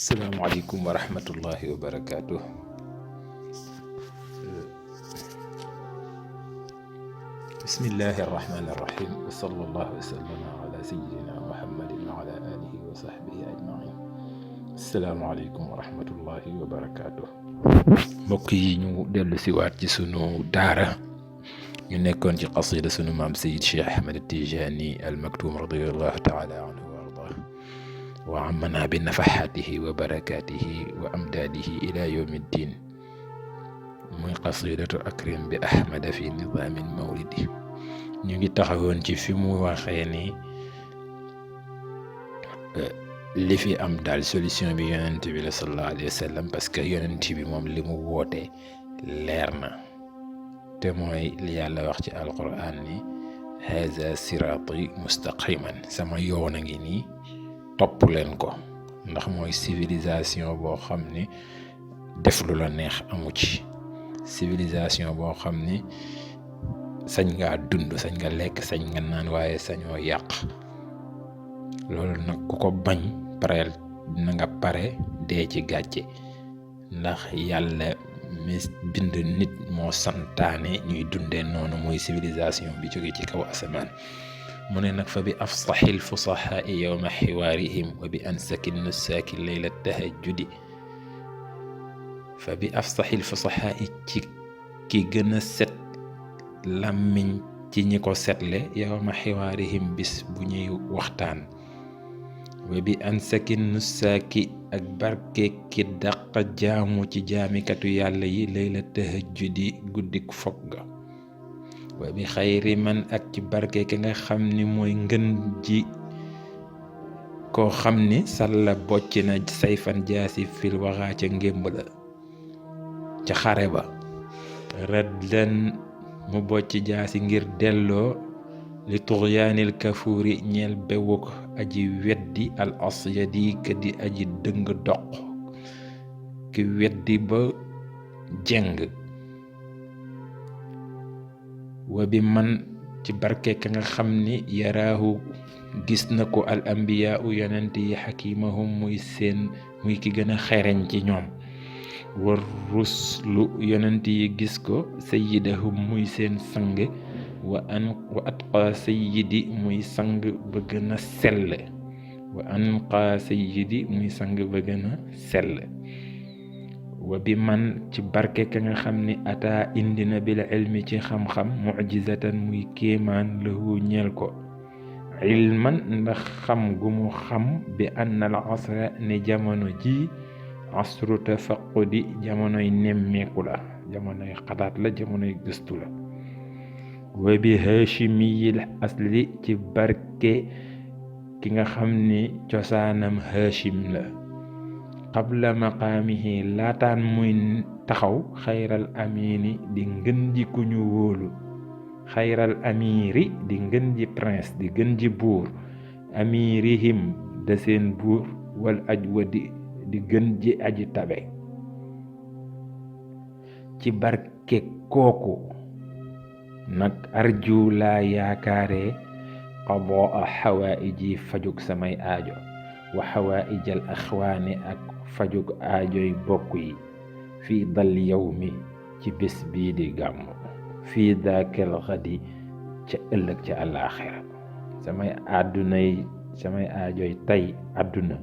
Assalamualaikum warahmatullahi wabarakatuh. Bismillahirrahmanirrahim. Wa sallallahu wa sallama ala sayyidina Muhammadin wa ala alihi wa sahbihi ajma'in. Assalamualaikum warahmatullahi wabarakatuh. Mbokk yi ñu dellu si waat ci sunu daara ñu nekkoon ci qasida sunu maam Sayyid Cheikh Ahmed Tijani al Maktoum radiyallahu ta'ala anhu وعمنا بنفحاته وبركاته وأمداده إلى يوم الدين من قصيدة أكرم بأحمد في نظام المولد نيجي تخاون ci fi mu waxee ni li fi am daal solution bi yonent bi la sallallahu alayhi wa sallam parce que yonent bi moom li mu woote leer na te mooy li yàlla wax ci alquran ni haza siraati mustaqiman sama yoon a ngi nii topp leen ko ndax mooy civilisation boo xam ni def lu la neex amu ci civilisation boo xam ni sañ ngaa dund sañ nga lekk sañ nga naan waaye sañoo yàq loolu nag ku ko bañ pareel na nga pare dee ci gàcce ndax yàlla mi bind nit moo santaane ñuy dundee noonu mooy civilisation bi jóge ci kaw asamaan mu ne nag fa bi afsaxil fusaxaai yowma xiwaarihim wa bi ansaki nusaaki layla tahajjudi fa bi afsaxil fusaxaai ci ki gën a set làmmiñ ci ñi ko setle yowma xiwaarihim bis bu ñuy waxtaan wa bi ansaki nusaaki ak barke ki dàq jaamu ci jaamikatu yàlla yi layla tahajjudi guddik fog ga wa bi xayri man ak ci barke ki nga xam ni mooy ngën ji koo xam ni salla bocc na sayfan jaasi fil waxaa ca ngémb la ca xare ba raddan mu bocc jaasi ngir delloo li tuxyaanil kafuuri ñeel bewuk aji weddi al asyadi ka di aji dëng doq ki weddi ba jeng wa bi man ci barke ka nga xam ni yaraahu gis na ko al ambiya u yonent yi xakimahum muy ki gën a xereñ ci ñoom war ruslu yonent yi gis ko sayyidahum muy seen sang wa atqa sayyidi muy sang ba gën a sell wa anqa sayyidi muy sang ba gën a sell wa bi man ci barke ka nga xam ni ata indi na bil ilmi ci xam-xam mu'jizatan muy kéemaan lahu ñeel ko ilman ndax xam gu mu xam bi anna al asra ne jamono ji asru tafaqudi jamonoy nemmeeku la jamonoy xalaat la jamonoy gëstu la wa bi hashimiyil asli ci barke ki nga xam ni cosaanam hashim la qabla maqaamihi laataan muy taxaw xayral amini di ngën ji ku ñu wóolu xayral amiri di ngën ji prince di gën ji buur amirihim da seen buur wal ajwadi di gën ji aji tabe ci barke kooku nag arju laa yaakaare qadaa xawaaiji fajug samay aajo wa xawaaijal axwaani ak fajug aajoy bokk yi fii dal yawmi ci bés bii di gàmm fii daakal xadi ca ëllëg ca àllaaxira samay aajoy tey àdduna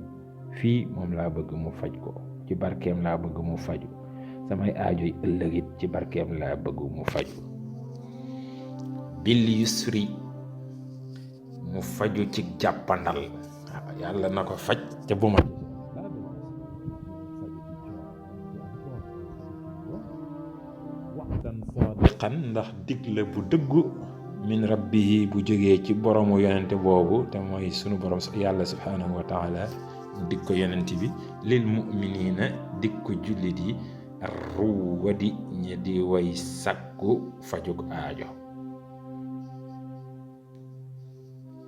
fii moom laa bëgg mu faj ko ci barkeem laa bëgg mu faju samay aajoy ëllëg it ci barkeem laa bëgg mu faju bil yusri mu faju ci jàppandal yàlla na ko faj te bu ma waxtan sadiqan ndax digle bu dëggu min rabbihi bu jógee ci boromu yonente boobu te mooy sunu borom yàlla subhanahu wa taala dig ko yonente bi lil mu'minina dig ko jullit yi ruwadi ñi di way sakku fajug aajo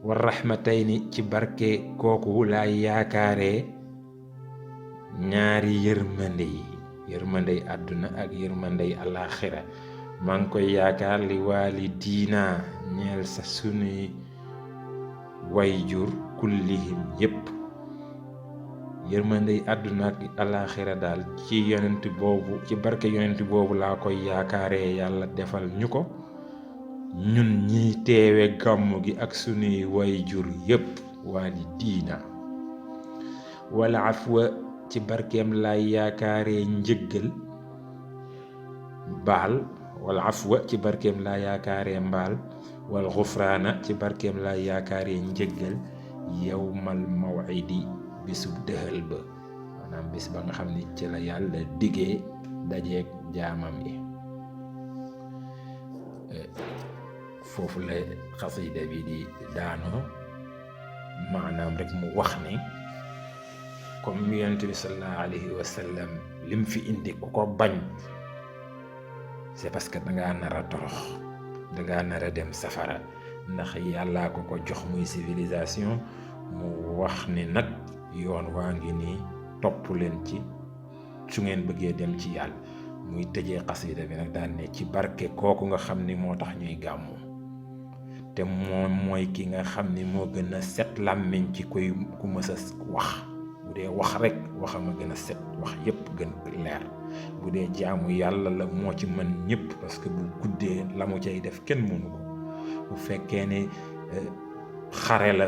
war rahmatayni ci barke kooku laa yaakaare ñaari yërmandey àdduna ak yërmandey alaaxira maa ngi koy yaakaar li waali diina ñeel sa sunuy way jur kullihim yépp yërmandey àdduna ak alaaxira daal ci yonent boobu, ci barke yonent boobu laa koy yaakaaree yàlla defal ñu ko ñun ñiy teewe gàmmu gi ak sunuy wayjur yépp waalidiina. wala afwa ci barkeem laay yaakaaree njëggal baal, wala afwa ci barkeem laa yaakaaree mbaal, wal xufraana ci barkeem laa yaakaaree njëggal yawmal maw'idi bisub dëhël ba, maanaam bis ba nga xam ni ci la yàlla diggee dajeeg jaamam yi. foofu la xasida bi di daanoo, maanaam rek mu wax ni comme yonent bi sallallahu alayhi wa sallam lim fi indi ku ko bañ c'est parce que dangaa nar a torox, dangaa nar a dem safara, ndax yàllaa ko ko jox muy civilisation. mu wax ni nag yoon waa ngi nii, topp leen ci su ngeen bëggee dem ci yàlla. muy tëjee xasida bi nag daan ne ci barke kooku nga xam ni moo tax ñuy gàmmu, te moom mooy ki nga xam ni moo gën a set làmmiñ ci ku mës a wax. bu dee wax rek waxama gën a set, wax yépp gën leer. bu dee jaamu yàlla la moo ci mën ñëpp, parce que bu guddee la mu cay def kenn mënu ko. bu fekkee ne xare la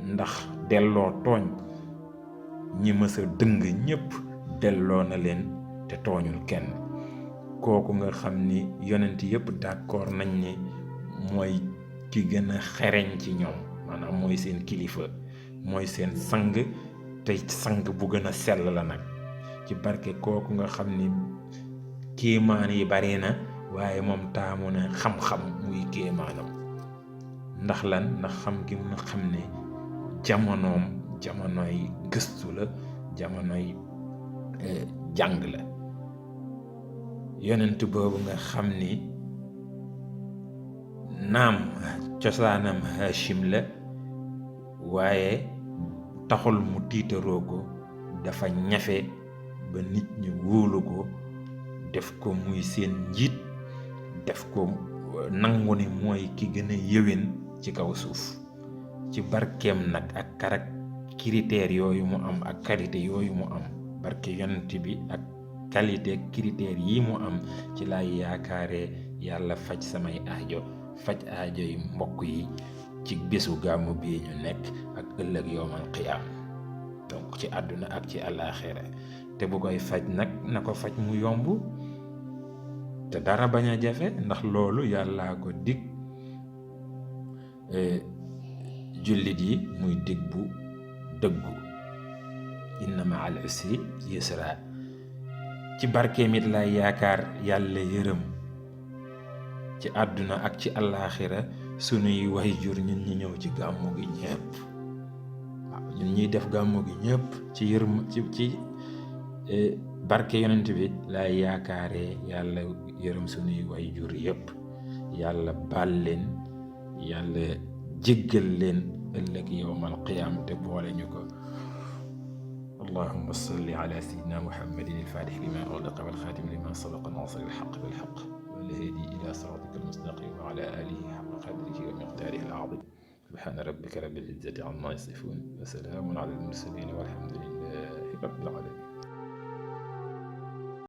ndax delloo tooñ, ñi mës a dëng ñëpp delloo na leen te tooñul kenn. kooku nga xam ni yonent yëpp d'accord nañ ni mooy ki gën a xereñ ci ñoom, maanaam mooy seen kilifa, mooy seen sang, te sang bu gën a sell la nag. ci barke kooku nga xam ni kéemaan yi bari na, waaye moom taamu na xam-xam muy kéemaanam. ndax lan? ndax xam gi mun a xam ne jamonoom jamonoy gëstu la, jamonoy jàng la. yonent boobu nga xam ni naam cosaanam Hachim la, waaye taxul mu tiitaroo ko, dafa ñafe ba nit ñi wóolu ko, def ko muy seen njiit, def ko nangu ni mooy ki gën a yëwén ci kaw suuf. ci barkeem nag ak critères yooyu mu am ak qualité yooyu mu am, barke yonent bi ak qualité critères yi mu am, ci laay yaakaaree yàlla faj samay aajo, faj aajo yi mbokk yi ci bésu gàmmu bii ñu nekk ak ëllëg yowmal qiyaam, donc ci àdduna ak ci àllaaxira. te bu koy faj nag na ko faj mu yomb te dara bañ a jafe, ndax loolu yàllaa ko dig jullit yi, muy dig bu dëggu. inna ma'al usri yusra. ci barkeem it lay yaakaar yàlla yërëm ci àdduna ak ci àllaaxira sunuy wayjur ñun ñi ñëw ci gàmmu gi ñëpp. waaw ñun ñuy def gàmmu gi ñëpp ci ci barke yonent bi lay yaakaaree yàlla yërëm sunuy wayjur yëpp, yàlla baal leen, yàlla jéggal leen ëllëg yowmal qiyaam te boole ñu ko. اللهم صل على سيدنا محمد الفاتح لما أغلق والخاتم لما سبق ناصر الحق بالحق والهادي إلى صراطك المستقيم وعلى آله حق قدره ومقداره العظيم. سبحان ربك رب العزة عما يصفون وسلام على المرسلين والحمد لله رب العالمين.